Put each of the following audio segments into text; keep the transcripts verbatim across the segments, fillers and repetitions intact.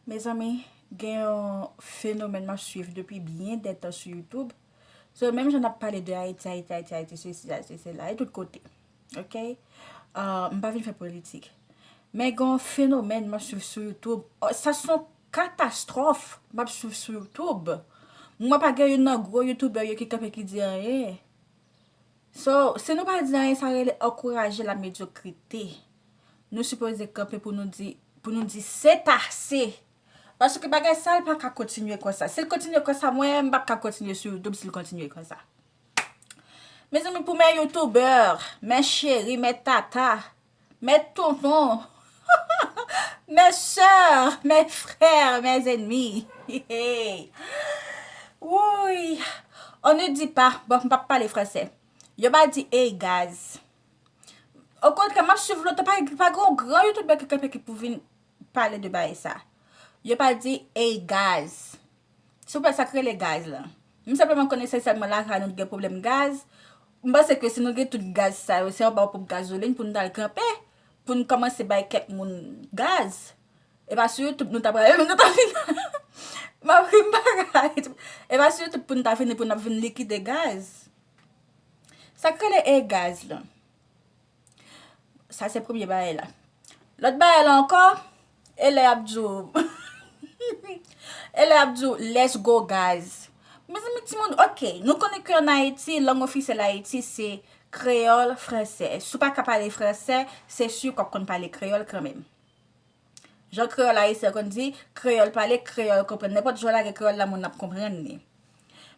Mezanmi, gen yon fenomèn m ap swiv depi byen dè tan sou YouTube. So, menm jan n ap pale de Ayiti, Ayiti, Ayiti, Ayiti, sesi, Ayiti, sela, e tout kote. Ok? Ah, m pa vin fè politik. Men gen yon fenomèn m ap swiv sou YouTube. Oh, sa se yon katastwòf m ap swiv sou YouTube. Mwen pa gen youn nan gwo youtubè yo ki kanpe ki di anyen. So, si nou pa di anyen, sa rele ankouraje lamedyokrite. Nou sipoze kanpe pou nou di, pou nou di se ase. Paske bagay sa, l pa ka kontinye konsa. Si l kontinye konsa, mwen, m p ap ka kontinye sou YouTube si l kontinye konsa. Mezanmi, pou mè youtubè, mè cheri, mè tata, mè tonton, mè sè, mè frè, mè zènmi. Wouyy! On ne dit pas, bon, m p ap pale fransè. Yo pa di, "Ey, gaz." Okontrè, m ap swiv lontan, pa, pa gen yon gran youtubè ki kanpe ki pou vin pale de bagay sa. Yo pa di, "Ey, gaz." Silvouplè, sa k rele gaz la? M senpleman konnen se sèlman lakay nou t gen pwoblèm gaz. M panse ke si nou gen tout gaz sa yo, se anba yon ponp gazolin pou n t al kanpe, pou n kòmanse bay kèk moun gaz. E pa sou YouTube nou ta pral, nou ta vin. M ap ri, m pa ka ri. E pa sou YouTube pou n ta vini, pou n ap vin likide gaz. Sa k rele e gaz la? Sa se premye bagay la. Lòt bagay la ankò, e lè y ap di w, e lè y ap di w, "Let's go, gaz." Mezanmi, timoun, ok, nou konnen ke ann Ayiti, lang ofisyèl Ayiti se kreyòl, fransè. Si w pa ka pale fransè, se si w ap konn pale kreyòl kanmenm. Jan kreyòl ayisyen konn di, kreyòl pale, kreyòl konprann. Nenpòt jan w lage kreyòl la, moun ap konprann li.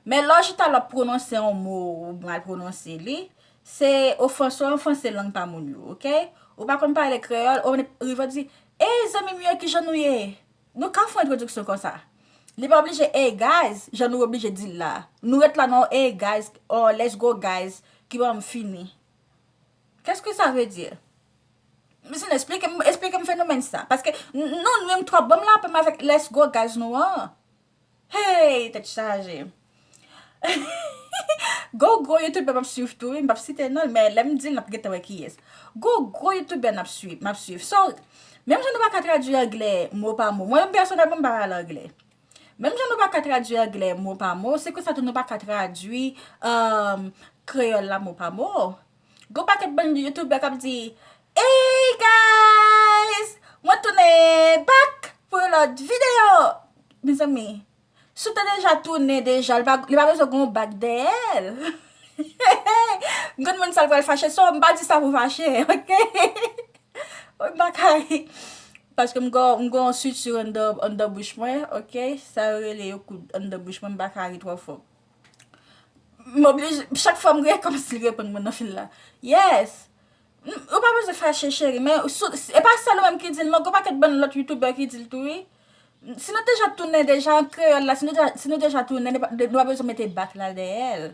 Men lè w chita l ap pwononse yon mo ou mal pwononse li, se ofanse w ofanse lang pa moun yo, ok? Ou pa konn pale kreyòl, ou rive w di, "Ey, zanmi m yo, kijan nou ye?" Nou ka fè yon entwodiksyon konsa. Li pa oblije, "Ey, guys," jan nou oblije di l la. Nou ret la nan, "Ey, guys," or, "Let's go, guys," ki ban m fini. Qu'est-ce que ça veut dire? Mezanmi, esplike m, esplike m fenomèn sa. Paske n-, nou, nou menm twòp, ban m lapè m avèk "Let's go, guys" nou an. Hey, tèt chaje. Gwo, gwo youtubè m ap swiv tou, wi, m p ap site non l, men lè m di l, n ap gentan wè kiyès. Gwo, gwo youtubè n ap swiv, m ap swiv. So, menm jan nou pa ka tradui anglè mo pa mo, mwen menm pèsonèlman, m pa pale anglè. Menm jan nou pa ka tradui anglè mo pa mo, se konsa tou nou pa ka tradui, um, kreyòl la mo pa mo. Gon pakèt bann youtubè k ap di, "Hey guys, mwen tounen back pou yon lòt videyo." Mezanmi, si w te deja tounen deja, li pa, li pa bezwen gon back dèyè l. M konn moun sa l pral fache, so m pa di sa pou fache, ok? M pa ka ri. Paske m gon, m gon switch anndan, anndan bouch mwen, ok? Sa yo rele yo koud anndan bouch mwen, m pa ka ri twò fò. M oblije, chak fwa m ri, kòmsi l reponn mwen nan fil la. Yes! M, ou pa bezwen fache, cheri, men sou, e pa sèl ou menm ki di l, non, gon pakèt bann lòt youtubè ki di l tou, wi. Si nou deja tounen deja an kreyòl la, si nou deja, si nou deja tounen, nou pa, nou pa bezwen mete back la dèyè l.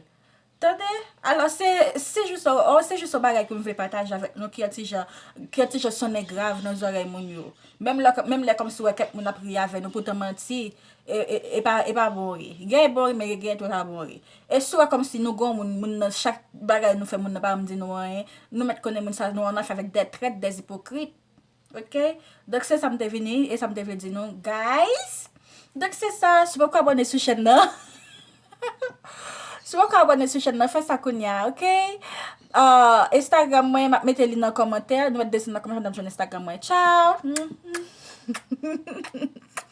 Tande? Alò, se, se jis yon, oh, se jis yon bagay ke m vle pataje avèk nou, ki yon ti jan, ki yon ti jan sonnen grav nan zòrèy moun yo. Menm lè, menm lè kòmsi w wè kèk moun ap ri avè nou, poutan manti, e, e, e pa, e pa bon ri. Gen bon ri, men gen twò pa bon ri. E si w wè kòmsi nou gon moun, moun nan, chak bagay nou fè, moun nan pa janm di nou anyen, nou mèt konnen moun sa, nou annafè avèk dè trèt, dè ipokrit. Ok? Donk, se sa m te vini, e sa m te vle di nou, guys. Donk, se sa, si w poko abòne sou chèn nan. Si w poko abòne sou chèn nan, fè sa kounye a, ok? Ah, Instagram mwen, m ap mete li nan kòmantè. Nou mèt desann nan kòmantè, n ap jwenn Instagram mwen. Ciao!